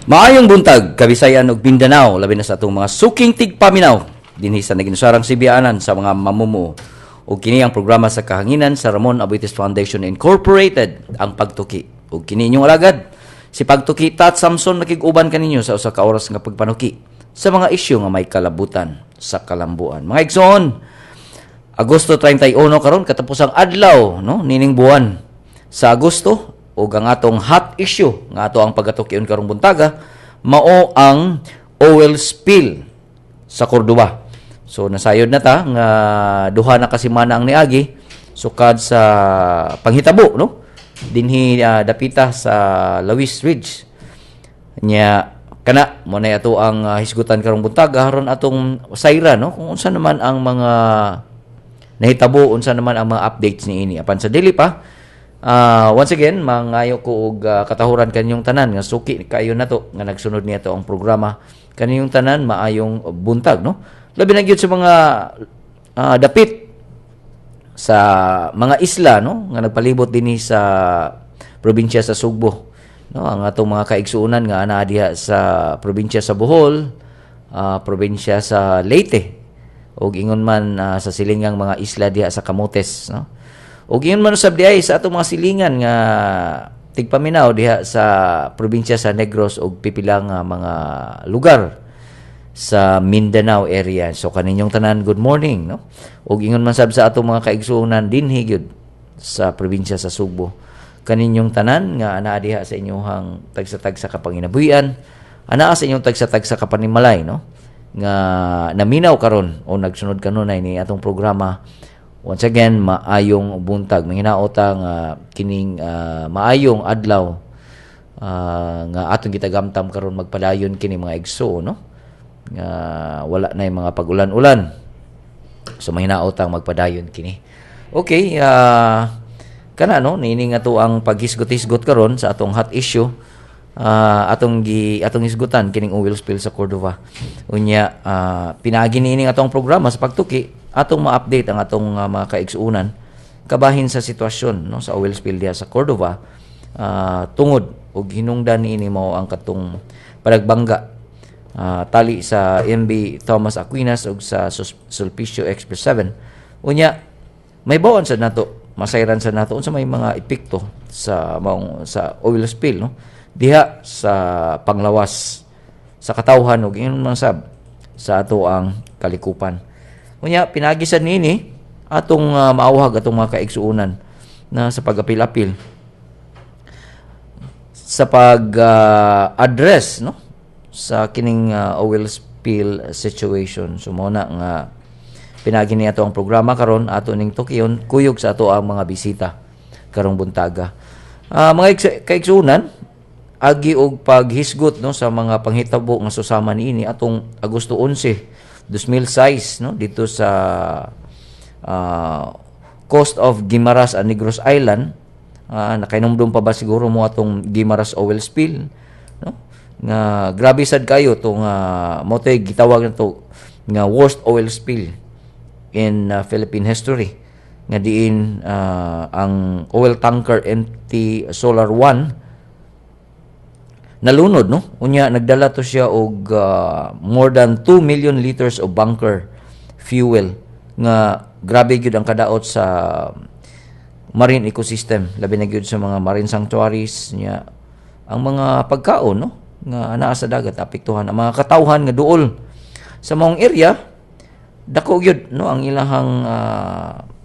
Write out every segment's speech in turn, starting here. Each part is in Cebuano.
Maayong buntag, Kabisayan ug Mindanao, labi na sa atong mga suking tigpaminaw dinhi sa naginusarang Sibianan sa mga mamumuo. Ug kini ang programa sa kahanginan sa Ramon Aboitiz Foundation Incorporated, ang Pagtuki. Ug kini inyong alagad, si Pagtuki Tat Samson, nakig-uban kaninyo sa usa ka oras nga pagpanuki sa mga isyu nga may kalabutan sa kalambuan. Mga igsoon, Agosto 31 karon, katapusang adlaw, no, nining buwan sa Agosto, ug ang atong hot issue nga ato ang pagatukion karong buntaga mao ang oil spill sa Cordova. So nasayod na ta nga duha na ka semana ang niagi sukad sa panghitabo, no, dinhi dapita sa Lawis Ridge. Nya kana mo na ato ang hisgutan karong buntaga aron atong sayra, no, kung unsa naman ang mga nahitabo, unsa naman ang mga updates niini. Apan sa dili pa, once again, mangayo ko og katahuran kaninyong tanan nga suki kayo nato nga nagsunod niya to ang programa. Kaninyong tanan, maayong buntag, no? Labi na gyud sa mga dapit sa mga isla, no, nga nagpalibot dinhi sa probinsya sa Sugbo, no, ang atong mga kaigsuonan nga anaa diha sa probinsya sa Bohol, probinsya sa Leyte ug ingon man sa silingang mga isla diha sa Camotes, no, ug ingon man usab diay sa atong mga silingan nga tigpaminaw diha sa probinsya sa Negros ug pipilang mga lugar sa Mindanao area. So kaninyong tanan, good morning, no? Ug ingon man sab sa atong mga kaigsuonan dinhi gyud sa probinsya sa Sugbo. Kaninyong tanan nga anaa diha sa inyong tagsa-tagsa ka panginabuhian, anaa sa inyong tagsa-tagsa ka panimalay, no, nga naminaw karon o nagsunod kanunay ni atong programa. Once again, maayong buntag. Manghinaota nga kining maayong adlaw nga atong gitagamtam karon magpadayon kini, mga igsoon, no, nga wala na yung mga pag-ulan-ulan. So mahinaot ang magpadayon kini. Okay, kana, no, niini nga to ang paghisgot-hisgot karon sa atong hot issue, atong hisgutan kining oil spill sa Cordova. Unya pinaagi niini atong programa sa Pagtuki, atong ma-update ang atong mga kaigsuonan kabahin sa sitwasyon, no, sa oil spill diha sa Cordova, tungod og hinungdan niini mao ang katong panagbangga tali sa MB Thomas Aquinas ug sa Sulpicio Express 7. Unya may bawon sa nato, masayran sa nato unsa may mga epekto sa maong sa oil spill, no, diha sa panglawas sa katawhan ug ingon man sab sa ato ang kalikupan. Unya pinaagi sad niini atong maawhag atong mga kaigsuonan na sa pag-apil-apil sa pag address, no, sa kining oil spill situation. So mo na nga pinagi niya ato ang programa karon, ato ning tukiyon kuyog sa ato ang mga bisita karong buntaga. Mga kaigsuonan, agi og paghisgot, no, sa mga panghitabo nga susama niini atong Agosto 11, 2006, no, dito sa coast of Guimaras and Negros Island. Nakainumdum pa ba siguro mo atong Guimaras oil spill, no, nga grabe sad kayo tong mo to'y gitawag na to nga worst oil spill in Philippine history, nga diin ang oil tanker MT Solar 1 nalunod, no? Unya nagdala to siya og more than 2 million liters of bunker fuel nga grabe gyud ang kadaot sa marine ecosystem, labi na gyud sa mga marine sanctuaries niya. Ang mga pagkaon, no, nga naa sa dagat apektuhan. Ang mga katawhan nga duol sa maong area, dako gyud, no, ang ilahang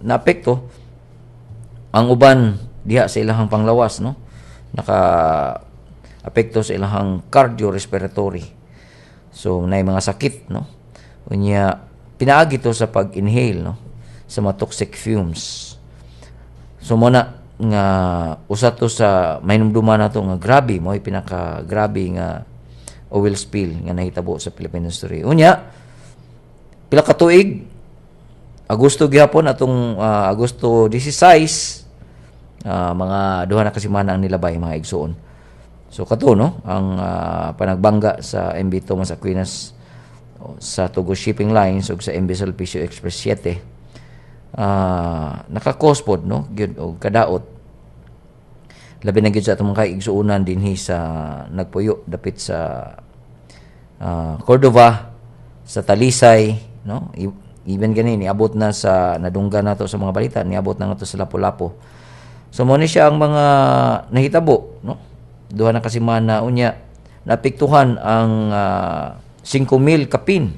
naapekto. Ang uban diha sa ilahang panglawas, no, naka apekto sa ilahang cardiorespiratory, so nay mga sakit, no? Unya pinaagi to sa pag-inhale, no, sa mga toxic fumes. So mo na nga usa to sa mahinumduman nato nga grabe, mo pinaka grabe nga oil spill nga nahitabo sa Philippine history. Unya pila ka tuig, Agosto gihapon atong Agosto 16, mga 2 na ka semana ang nilabay, mga igsuon. So kato, no, ang panagbangga sa MB Thomas Aquinas sa Togo Shipping Lines ug sa MB Sulpicio Express 7, naka-cause pod, no, gyud og kadaot. Labi na gyud sa atong mga kaigsuonan dinhi sa nagpuyo dapit sa Cordova, sa Talisay, no? Even gani niabot na sa nadunggan nato sa mga balita, niabot na ngadto sa Lapu-Lapu. So mo ni siya ang mga nahitabo, no? 2 na ka semana, unya naapektuhan ang 5,000 kapin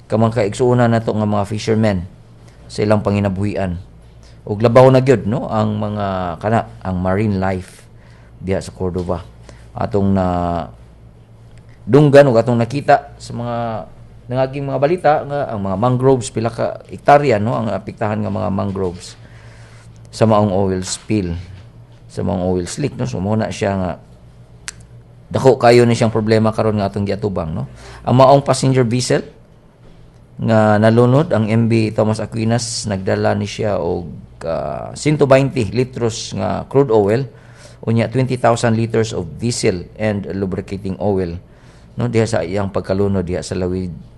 ka mga kaigsuonan nato nga mga fishermen sa ilang panginabuhian. Ug labaw na gyud, no, ang mga kana ang marine life diha sa Cordova. Atong na dunggan ug atong nakita sa mga nangaging mga balita nga ang mga mangroves, pila ka hektarya, no, ang apektahan nga mga mangroves sa maong oil spill, sa maong oil slick, no. So mo na siya nga dako kayo ni siyang problema karon nga atong giatubang, no. Ang maong passenger vessel nga nalunod, ang MB Thomas Aquinas, nagdala ni siya og 120 litros nga crude oil, unya 20,000 liters of diesel and lubricating oil, no, diha sa iyang pagkalunod diha sa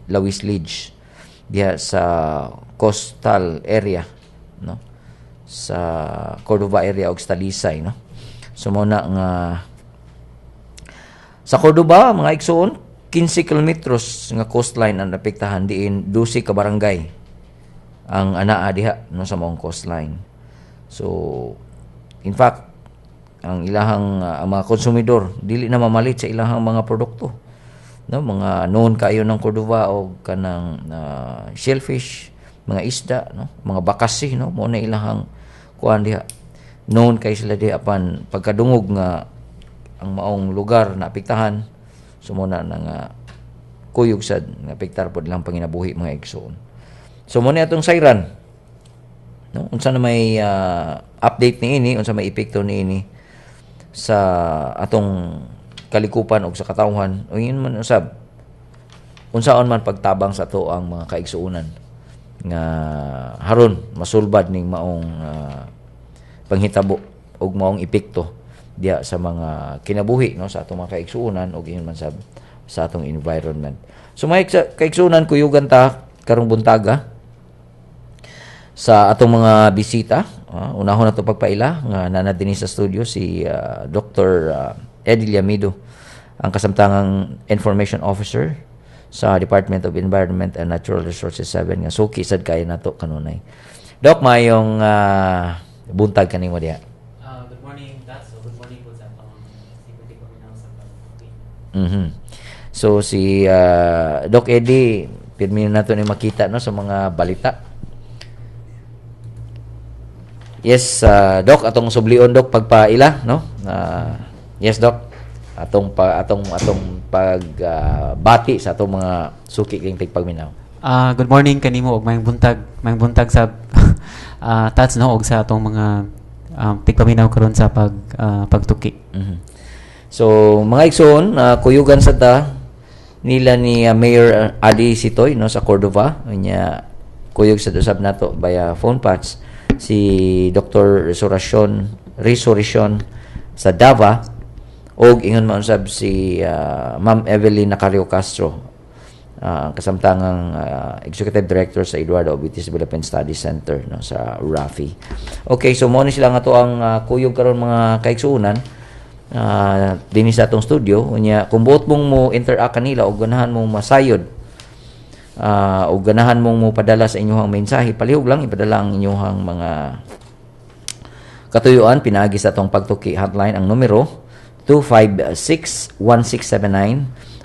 Lawis Ledge diha sa coastal area, no, sa Cordova area og Talisay, no. So mo na nga sa Cordova, mga igsoon, 15 kilometros nga coastline ang naapektahan, diin 12 ka barangay ang anaa diha, no, sa maong coastline. So in fact, ang ilahang ang mga konsumidor dili na mamalit sa ilahang mga produkto, no, mga known kayo ng Cordova og kanang shellfish, mga isda, no, mga bakasi, no, mo na ilahang kuan diha. Known kay sila diha, apan pagkadungog nga ang maong lugar na apektahan, so mo na nga kuyog sad nga apektar pod lang panginabuhi, mga igsoon. So mo ni atong sayran, no, unsa na may update niini, unsa may epekto niini sa atong kalikupan og sa katawhan, o yun man usab unsaon man pagtabang sa ato ang mga kaigsuonan nga haron masulbad ning maong panghitabo og maong epekto diha sa mga kinabuhi, no, sa atong mga kaigsuonan ug ingon man sa atong environment. So mga kaigsuonan, kuyugan ta karong buntaga sa atong mga bisita. Unahon nato pagpaila nga naa na dinhi sa studio si Dr. Eddie Llamido, ang kasamtangang Information Officer sa Department of Environment and Natural Resources 7 nga suki sad kayo nato kanunay. Doc, mayong buntag kanimo diha. Good morning, Tats. So, good morning po sa atong security paminaw sa pag. So si Doc Eddie, pirmi nato ni makita, no, sa mga balita. Yes, Doc, atong sublion, Doc, pagpaila, no? Yes, Doc. Atong pa atong atong pag bati sa atong mga suki king tigpagminaw. Good morning kanimo ug maayong buntag sa Tats, no, ug sa atong mga tigpaminaw karon sa pagtuki. So, mga igsoon, kuyugan sa ta nila ni Mayor Adi Sitoy, no, sa Cordova. Unya kuyog sa usab nato via phone patch si Dr. Resurreccion Resurreccion sa Dava og ingon man usab si Ma'am Evelyn Nacario Castro, kasamtangang Executive Director sa Eduardo Aboitiz Development Study Center, no, sa RAFI. Okay, so mo ni sila nga to ang kuyog karon, mga kaigsuonan, dinhi sa atong studio. Unya kung buot mong mo interact kanila o ganahan mong masayod o ganahan mong mo padala sa inyong mensahe, palihog lang ipadala ang inyong mga katuyuan pinaagi sa atong Pagtuki hotline, ang numero 256-1679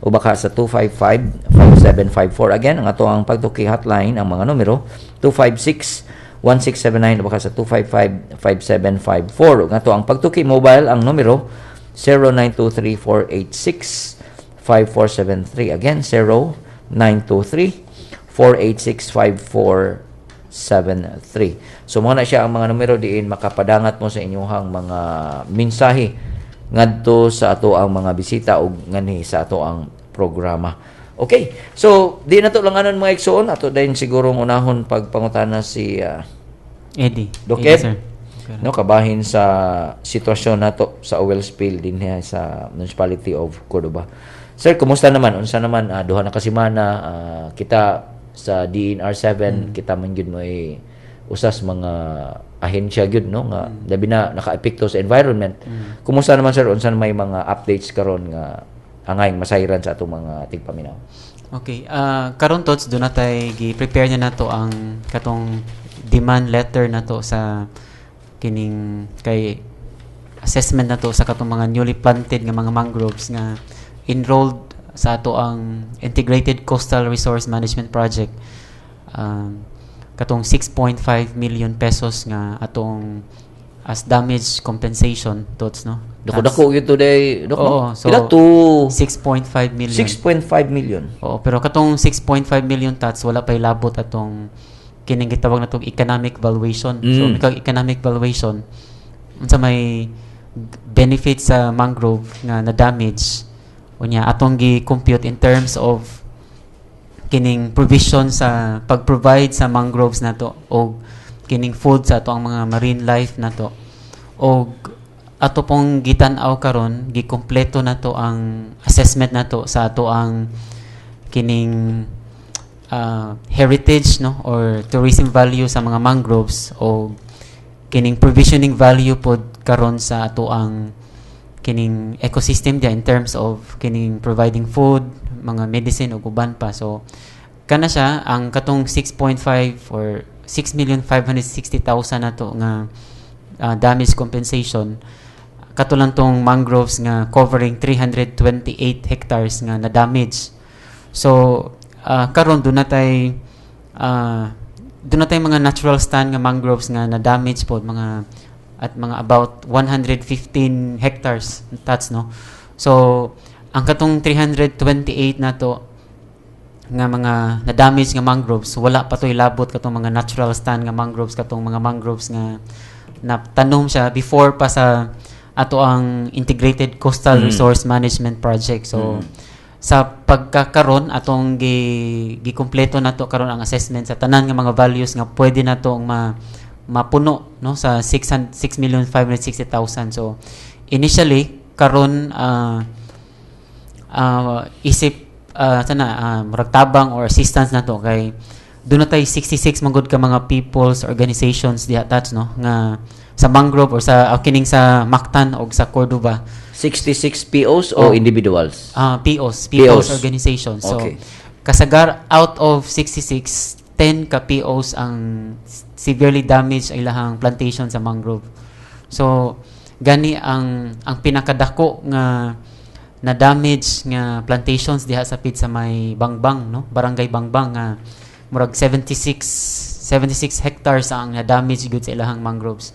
o baka sa 255-5754. Again, ang ato ang Pagtuki hotline, ang mga numero 256-1679 o baka sa 255-5754. Ug ato ang Pagtuki mobile, ang numero 0923-486-5473. Again, 0923-486-5473. So mo na siya ang mga numero diin makapadangat mo sa inyong mga mensahe ngadto sa ato ang mga bisita ug nganhi sa ato ang programa. Okay. So di na to lang anon, mga igsoon, ato din siguro unahon pagpangutana si Eddie. Doc Eddie, Ed, sir. No, kabahin sa sitwasyon nato sa oil spill din sa Municipality of Cordova. Sir, kumusta naman? Unsa naman 2 na ka semana kita sa DENR 7, kita man gyud mo Usas mga ahensya gyud, no, nga labi na naka-epekto sa environment. Kumusta naman, sir, unsa may mga updates karon nga angayng masayran sa atong mga tigpaminaw? Okay, karon, Tots, duna tay gi-prepare na nato ang katong demand letter nato sa kining kay assessment nato sa katong mga newly planted nga mga mangroves nga enrolled sa ato ang Integrated Coastal Resource Management Project. Katong 6.5 million pesos nga atong as damage compensation, Tots, no? Dako-dako gyud today, dok, no? Oo, so Pila to? 6.5 million. 6.5 million. Oo, pero katong 6.5 million, Tats, wala pa ilabot atong kining gitawag natong economic valuation. So mikag economic valuation, unsa may benefit sa mangrove nga na damage, unya atong gi-compute in terms of kining provision sa pag-provide sa mangroves nato og kining food sa ato ang mga marine life nato. Og ato pong gitan-aw karon, gikompleto nato ang assessment nato sa ato ang kining heritage, no, or tourism value sa mga mangroves o kining provisioning value pod karon sa ato ang kining ecosystem diya in terms of kining providing food, mga medicine ug uban pa. So kana siya ang katong 6.5 or 6,560,000 nato nga damage compensation, kato lang tong mangroves nga covering 328 hectares nga na damage. So karon duna tay mga natural stand nga mangroves nga na damage pod mga at mga about 115 hectares, Tats, no? So ang katong 328 nato nga mga na-damage nga mangroves, wala pa to'y labot katong mga natural stand nga mangroves, katong mga mangroves nga natanom siya before pa sa ato ang Integrated Coastal Resource Management Project. So sa pagkakaron, atong gi gikumpleto nato karon ang assessment sa tanan nga mga values nga pwede nato ang mapuno, no, sa 6,560,000. So initially karon, isip sana murag tabang or assistance nato kay duna tay 66 man gud ka mga people's organizations diha, Tats, no, nga sa mangrove or sa kining sa Mactan og sa Cordova. 66 POs o Oh. individuals? POs, people's POs. Organizations. So kasagar out of 66, 10 ka POs ang severely damaged ang ilahang plantation sa mangrove. So gani ang pinakadako nga na damage nga plantations diha sa pit sa may Bangbang, no, Barangay Bangbang, nga murag 76 hectares ang na damage gud sa ilahang mangroves.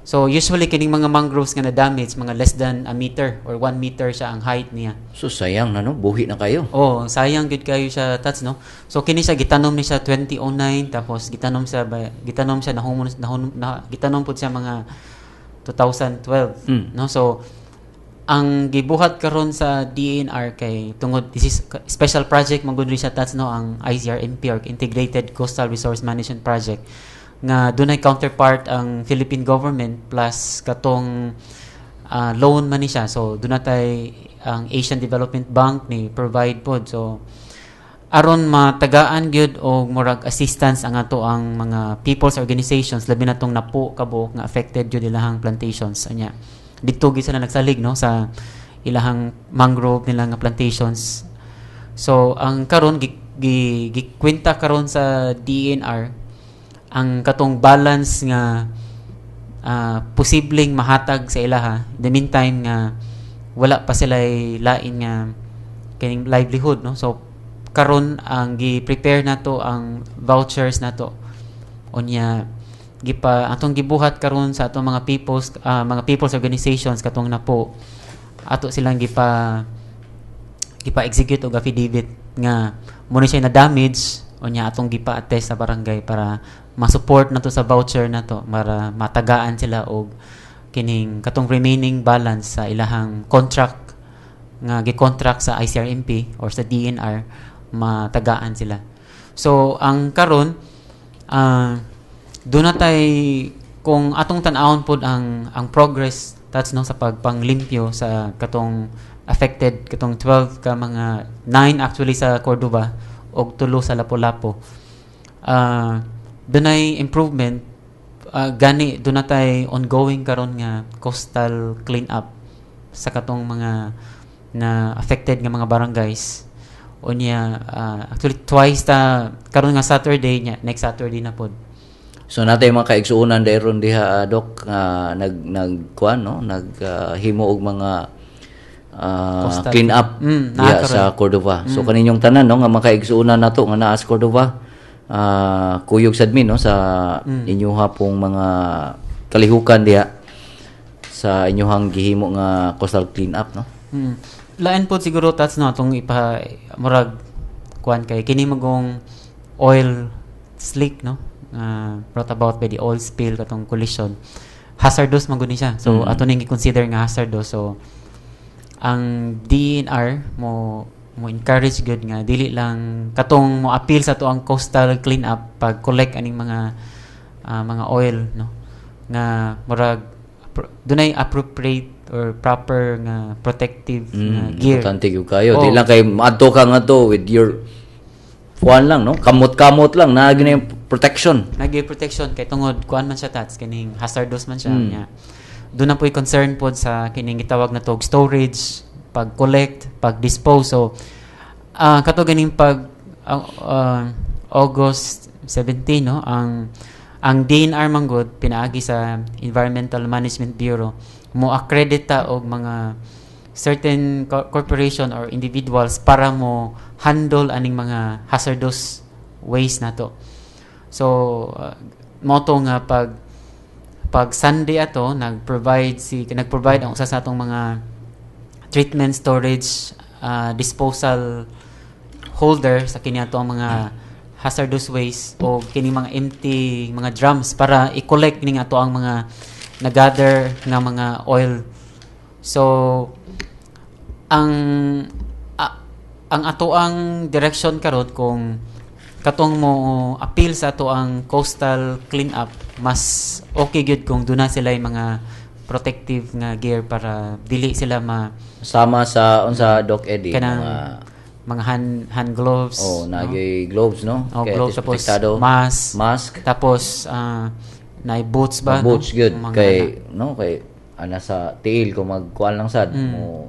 So usually kining mga mangroves nga na damage, mga less than a meter or 1 meter siya ang height niya. So sayang na, no, buhi na kayo. Oh, sayang gud kayo siya, Tats, no. So kini siya gitanom ni siya 2009, tapos gitanom siya nahumon nahun, na, gitanom pud siya mga 2012, no. So ang gibuhat karon sa DENR kay tungod this is special project man gud rin siya, Tats, no, ang ICRMP or Integrated Coastal Resource Management Project nga dunay counterpart ang Philippine government plus katong loan man ni siya. So duna tay ang Asian Development Bank ni provide pod. So aron matagaan gyud og murag assistance ang ato ang mga people's organizations, labi na tong napo kabuok nga affected gyud ilahang plantations, anya didto gyud sila nagsalig, no, sa ilahang mangrove nila nga plantations. So ang karon gi, gikwenta karon sa DENR ang katong balance nga posibleng mahatag sa ilaha in the meantime nga wala pa sila lain nga kining livelihood, no. So karon ang gi-prepare nato ang vouchers nato, unya gipa atong gibuhat karon sa atong mga people's organizations katong napo, ato silang gipa gipa execute og affidavit nga mo ni siya na damage, unya atong gipa attest sa barangay para ma-support nato sa voucher nato para matagaan sila og kining katong remaining balance sa ilahang contract nga gi-contract sa ICRMP or sa DENR, matagaan sila. So ang karon, duna tay kung atong tan-awon pod ang progress, Tats, no, sa pagpanglimpyo sa katong affected, katong 12 ka mga, 9 actually sa Cordova og tulo sa Lapu-Lapu. Dunay improvement. Gani duna tay ongoing karon nga coastal clean up sa katong mga na affected nga mga barangays. Unya, actually twice ta karon nga Saturday nya, next Saturday na pod. So natay mga kaigsuonan dayron diha, Dok, nga nag nag kuan, no, nag himo og mga coastal clean up diha naa karon. Sa Cordova. So kaninyong tanan, no, nga mga kaigsuonan nato nga naa sa Cordova, kuyog sad mi, no, sa inyuha pong mga kalihukan diha sa inyuhang gihimo nga coastal clean up, no. Lain pod siguro, Tats, no, atong ipa murag kuan kay kini magong oil slick, no, brought about by the oil spill, katong collision, hazardous man gud ni siya. So ato ning i-consider nga hazardous. So ang DENR mo mo encourage gud nga dili lang katong mo appeal sa ato ang coastal clean up, pag collect aning mga oil, no, nga murag dunay appropriate or proper nga protective nga gear. Importante gyud kayo. Oh. Di lang kay maadto ka nga to with your kuan lang, no? Kamot-kamot lang na na yung protection. Nagi protection kay tungod kuan man siya, Tats, kining hazardous man siya nya. Doon na po'y concern pod sa kining gitawag na tog storage, pag collect, pag dispose. So kato ganing pag August 17, no, ang DENR manggod pinaagi sa Environmental Management Bureau mo accredita og mga certain corporation or individuals para mo handle aning mga hazardous waste nato. So mo to nga pag pag Sunday ato nag-provide ang usa sa atong mga treatment, storage, disposal holder sa kini ato ang mga hazardous waste o kini mga empty mga drums para i-collect ning ato ang mga na-gather nga mga oil. So ang ato ang direction karon, kung katong mo appeal sa ato ang coastal clean up, mas okay gyud kung duna sila yung mga protective nga gear para dili sila ma Sama sa unsa, Doc Eddie, kanang mga mga hand gloves, oh, no? Nagay gloves, no? Oh, Kaya gloves, at least tapos protektado. Mask. Mask. Tapos na boots ba, Mga boots no? good Mga kay, no, kay ana sa tiil kung magkuan lang sad mo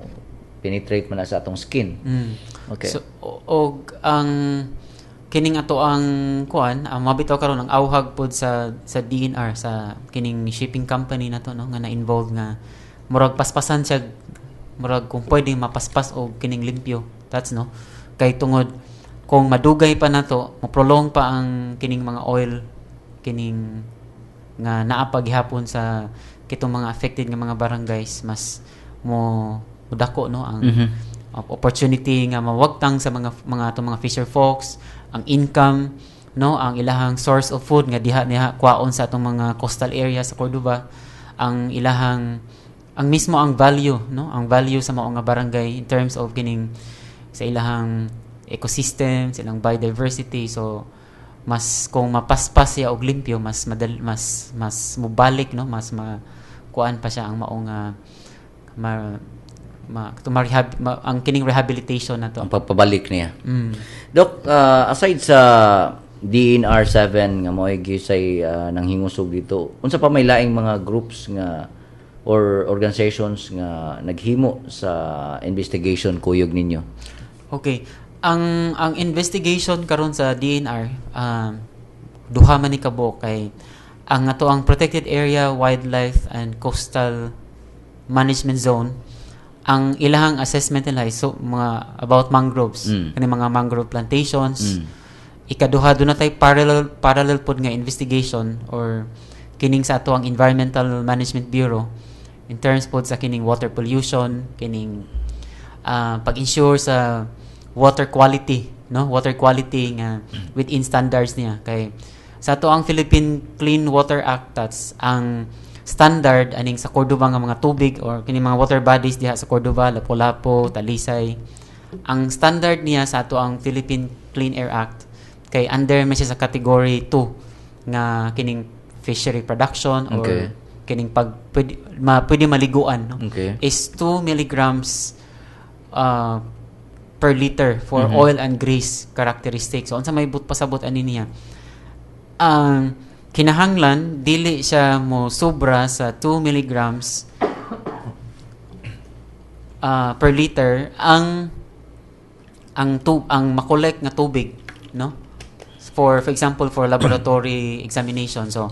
penetrate man na sa atong skin. Okay. So og ang kining ato ang kuan, ang mabitaw karon ang awhag pod sa DENR sa kining shipping company na to, no, nga na-involved nga murag paspasan siya, murag kung pwede mapaspas og kining limpyo, that's, no, kay tungod kung madugay pa nato, mo-prolong pa ang kining mga oil kining nga naa pa gihapon sa kitong mga affected nga mga barangays, mas mo mudako, no, ang opportunity nga mawagtang sa mga atong mga fisher folks ang income, no, ang ilahang source of food nga diha niya kwaon sa atong mga coastal area sa Cordova, ang ilahang ang mismo ang value, no, ang value sa mao nga barangay in terms of kining sa ilahang ecosystem, sa ilang biodiversity. So mas kung mapaspas siya og limpyo, mas madal, mas mas mubalik, no, mas ma kuan pa siya ang maong ma, ma, ma, ma, ang kining rehabilitation na to. Ang pagpabalik niya. Doc, aside sa DENR 7 nga mo'y gisay nanghingusog dito, unsa pa may laing mga groups nga or organizations nga naghimo sa investigation kuyog ninyo? Okay. Ang investigation karon sa DENR, duha man ni kabuok kay ang ato ang Protected Area Wildlife and Coastal Management Zone, ang ilahang assessment nila is so, mga about mangroves, kani mga mangrove plantations. Ikaduha, duna tay parallel parallel pod nga investigation or kining sa ato ang Environmental Management Bureau in terms pod sa kining water pollution, kining pag-ensure sa water quality, no, water quality nga within standards niya kay sa ato ang Philippine Clean Water Act, that's ang standard aning sa Cordova nga mga tubig or kini mga water bodies diha sa Cordova, Lapu-Lapu, Talisay. Ang standard niya sa ato ang Philippine Clean Air Act kay under man siya sa category 2 nga kining fishery production or kining pag pwede, pwede maliguan, no, is 2 milligrams per liter for oil and grease characteristics. So unsa may but pasabot ani niya? Ang Kinahanglan dili siya mo sobra sa 2 milligrams per liter ang makolek nga tubig, no, for example, for laboratory examination. So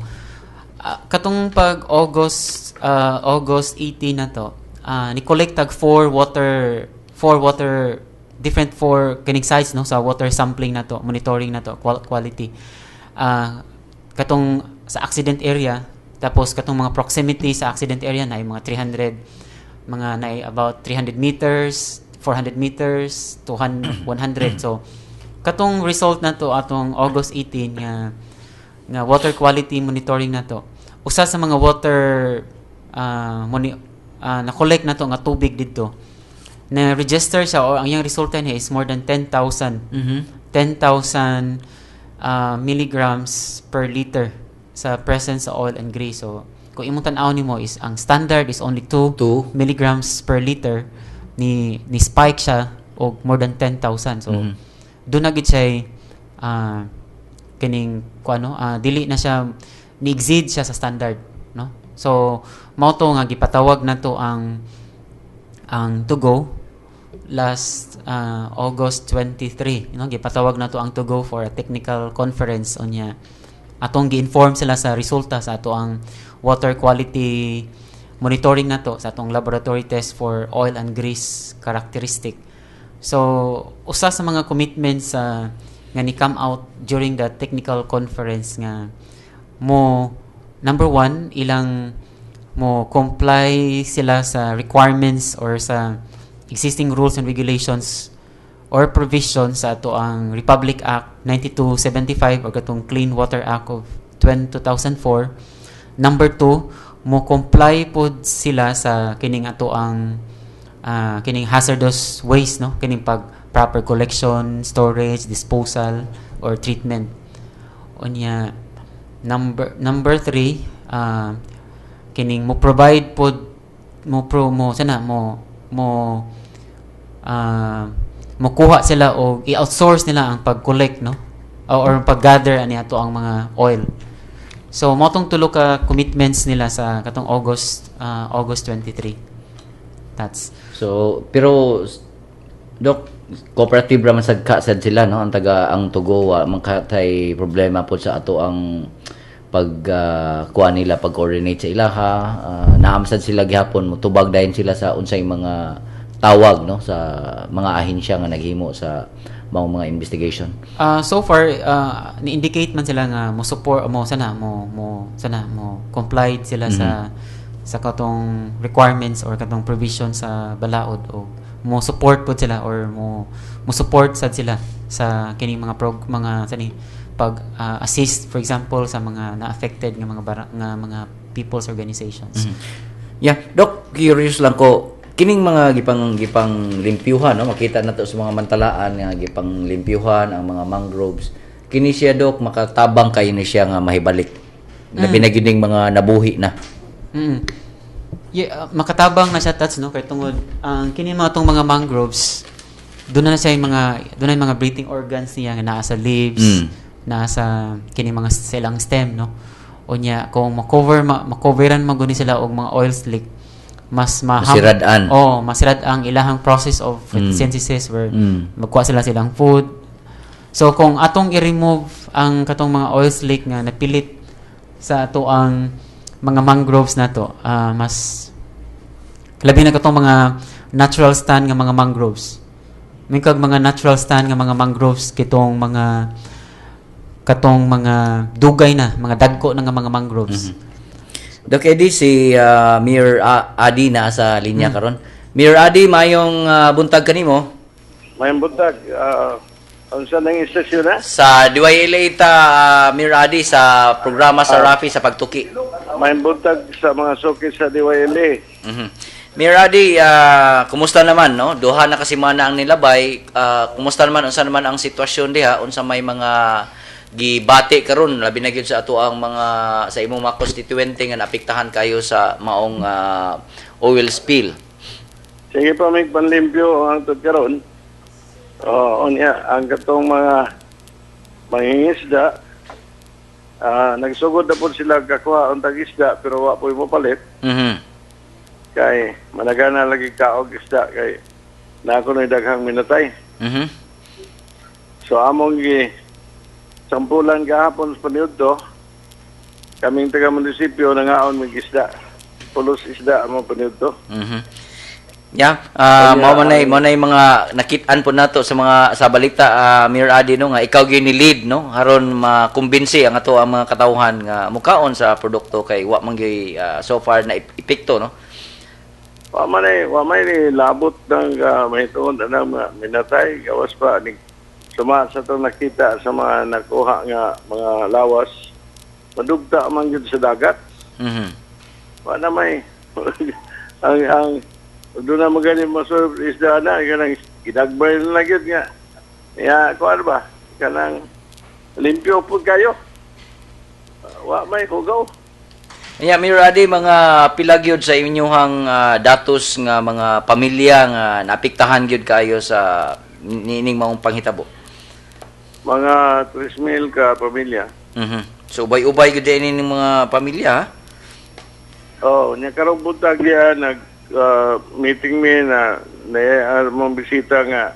katong pag August 18 na to, ni collect tag four water different, four kining sites, no, sa water sampling na to, monitoring na to, quality, katong sa accident area, tapos katong mga proximity sa accident area na mga 300, mga na about 300 meters, 400 meters, 200, 100. So katong result na to atong August 18 nga water quality monitoring na to, usa sa mga water na collect na to nga tubig didto, na register siya o ang iyang resulta niya is more than 10,000 10,000 milligrams per liter sa presence sa oil and grease. So, kung imong tan-aw nimo is ang standard is only 2 2 milligrams per liter, ni spike siya og more than 10,000. So, doon na gid siya kining kuano, dili na siya ni exceed siya sa standard, no? So, mao to nga gipatawag na to ang 2GO last August 23, no? Gipatawag na to ang 2GO for a technical conference. Unya atong gi-inform sila sa resulta sa ato ang water quality monitoring na to sa atong laboratory test for oil and grease characteristic. So usa sa mga commitments sa nga ni come out during the technical conference nga mo, number one, ilang mo comply sila sa requirements or sa existing rules and regulations or provisions sa ato ang Republic Act 9275 or katong Clean Water Act of 2004. Number two, mo comply pod sila sa kining ato ang kining hazardous waste, no, kining pag proper collection, storage, disposal or treatment. Unya number three, kining mo provide pod mo pro mo sana mo mo mokuha sila o i-outsource nila ang pag-collect, no, or pag-gather ani ato ang mga oil. So mo tong tulo ka commitments nila sa katong August 23. That's So, pero Dok, cooperative ra man sad ka sad sila, no, ang taga ang 2GO, wa man katay problema po sa ato ang pag kuha nila, pag coordinate sa ilaha, naa man sad sila gihapon, motubag dayon sila sa unsay mga tawag, no, sa mga ahensya nga naghimo sa mga investigation. So far, ni-indicate man sila nga mo support mo sana mo mo sana mo complied sila sa katong requirements or katong provision sa balaod o mo support pod sila or mo mo support sad sila sa kining mga prog mga sani pag assist, for example, sa mga na-affected nga mga nga mga people's organizations. Yeah, Doc, curious lang ko kining mga gipang limpyuhan, no, makita na to sa mga mantalaan nga gipang limpyuhan ang mga mangroves. Kini siya, Doc, makatabang kayo ni siya nga mahibalik? Labi na gyud ning mga nabuhi na. Yeah, makatabang na siya, Tats, no, kay tungod ang kini mga tong mga mangroves, doon na siya yung mga doon na yung mga breathing organs niya nga naa sa leaves, naa sa kini mga silang stem, no. Unya kung ma-cover ma-coveran man guni sila og mga oil slick, mas Masirad-an. Oh, masirad ang ilahang process of photosynthesis where magkuha sila silang food. So kung atong i-remove ang katong mga oil slick nga napilit sa ato ang mga mangroves nato, mas labi na katong mga natural stand nga mga mangroves. May kag mga natural stand nga mga mangroves kitong mga katong mga dugay na, mga dagko na nga mga mangroves. Doc Eddie, si Mayor Adi na sa linya karon. Mayor Adi, mayong buntag kanimo. Mayong buntag, unsa nang istasyon na? Sa DYLA ta, Mayor Adi, sa programa sa Rafi sa Pagtuki. Mayong buntag sa mga suki sa DYLA. Mayor Adi, kumusta naman, no? Duha na kasi mana ang nilabay. Kumusta naman, unsa naman ang sitwasyon diha, unsa may mga gibati karon, labi na gyud sa ato ang mga sa imong mga constituente nga naapektahan kayo sa maong oil spill? Sige pa may panlimpyo ang tud karon. Oh, unya ang katong mga mangingisda Nagsugod na po sila kakuha ang tag-isda pero wa po mo palit kay managana lagi kaog isda kay na ako na daghang minatay. So among gi sampulan gahapon sa paniudto, kaming taga munisipyo nangaon mig isda. Pulos isda among paniudto. Yeah, mao man mga nakit-an po nato sa mga sa balita, Mayor Adi, no, nga ikaw gyud ni lead, no, aron makumbinsi ang ato ang mga katawhan nga mukaon sa produkto kay wa man gyud so far na epekto, no. Wa man ni labot ng mahitungod na mga minatay gawas pa ni suma sa itong nakita sa mga nakuha nga mga lawas, madugta man gyud sa dagat. Wa na may ang doon na magaling masurp isda na kanang gidagbay na gyud nga ya kuan ba kanang limpyo pud kayo. Wa may hugaw. Yeah, Mayor Adi, mga pila gyud sa inyuhang datos nga mga pamilya nga naapektahan gyud kayo sa niining maong panghitabo? Mga 3,000 ka pamilya. So ubay-ubay gyud ini ning mga pamilya, ha? Oh, nya karong buntag diya nag meeting mi na na mong bisita nga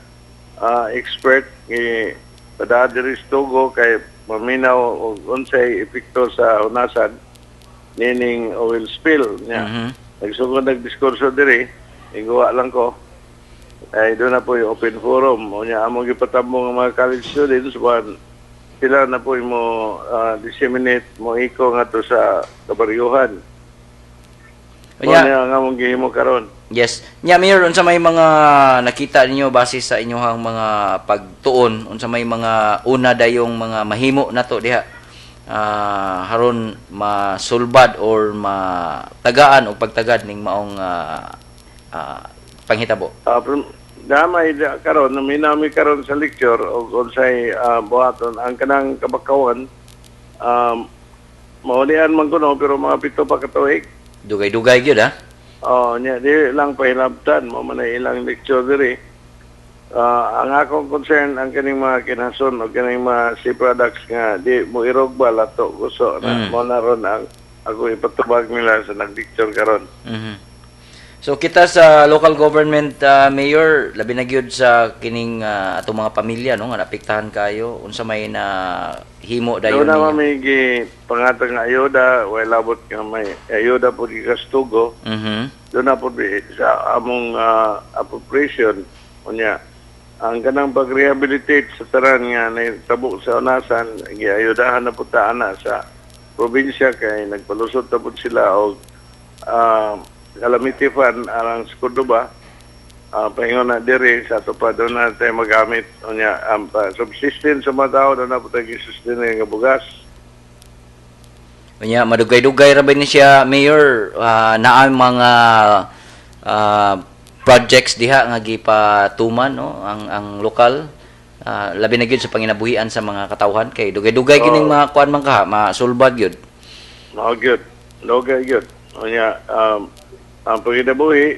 expert ni padaa diri sa Togo kay maminaw og unsay epekto sa unasan nining oil spill niya. Nagsugod nagdiskurso diri, iguwa lang ko. Ay doon na po yung open forum. O niya among gipatambong ang mga college students one sila na po mo disseminate mo iko nga to sa kabaryuhan. Mo Unya, niya ang among gihimo karon. Yes. Nya Mayor, unsa may mga nakita ninyo base sa inyong mga pagtuon, unsa may mga una dayong mga mahimo nato diha haron masulbad or matagaan og pagtagad ning maong panghitabo? Damay da karon naminami karon sa lecture og unsay buhaton ang kanang kabakawan, maulian man kuno pero mga 7 pa ka tuig. Dugay-dugay gyud, ha. Oh, nya di lang pahilabtan mo man ay ilang lecture diri. Ang akong concern ang kaning mga kinason o kaning mga sea products nga di mo irog ba lato gusto na mo na ron ang ako ipatubag nila sa nag-lecture karon. So kita sa local government, Mayor, labi na gyud sa kining atong mga pamilya, no, nga naapektahan kayo, unsa may na himo dayon Doon na ninyo? May gi pangatag nga ayuda, way labot nga may ayuda po gikas Togo. Doon na po sa among appropriation unya ang kanang pag-rehabilitate sa taran nga naitabo sa unasan, giayudahan na po ta ana sa probinsya kay nagpalusot na po sila og calamity fund alang sa Cordoba, paingon na diri sa ato pa doon na tayo magamit unya ang subsistence sa mga tao, doon na po tayo gisustain nga bugas. Unya madugay-dugay ra ba ni siya, Mayor, naa mga projects diha nga gipatuman, no, ang lokal, labi na gyud sa panginabuhian sa mga katawhan kay dugay-dugay kining mga kuan man kaha masulbad gyud. Mao gyud. Dugay gyud. Unya ang pagkinabuhi,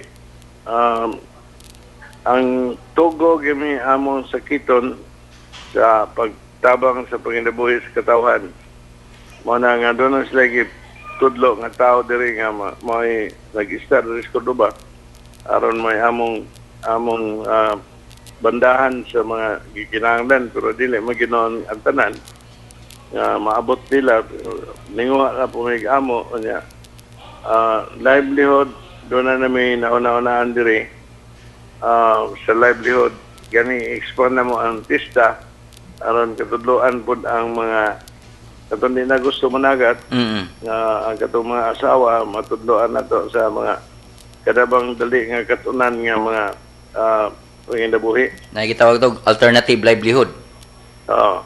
ang Togo gimi among sakiton sa pagtabang sa panginabuhi sa katawhan. Mao na nga doon na sila tudlo nga tao diri nga may nag-istar diri sa Cordoba aron may among among bandahan sa mga gikinahanglan pero dili maginoon ang tanan nga maabot nila, ninguha na po may amo unya livelihood doon na nami nauna-unaan diri sa livelihood gani expand na mo ang tista aron katudloan pud ang mga katong di na gusto managat nga ang katong mga asawa matudloan nato sa mga kadabang dali nga katunan nga mga panginabuhi. Nakikitawag to alternative livelihood. Oo.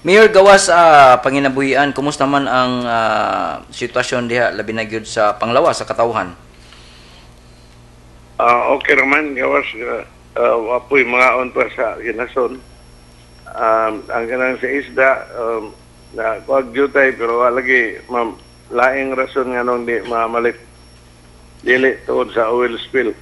Mayor, gawas sa panginabuhian, kumusta man ang sitwasyon diha labi na gyud sa panglawas sa katawhan? Okay raman gawas wapoy mga on pa sa ginason. Ang kanang sa isda na kuag jutay pero wala lagi ma'am laing rason nga nung di mamalit dili tuod sa oil spill.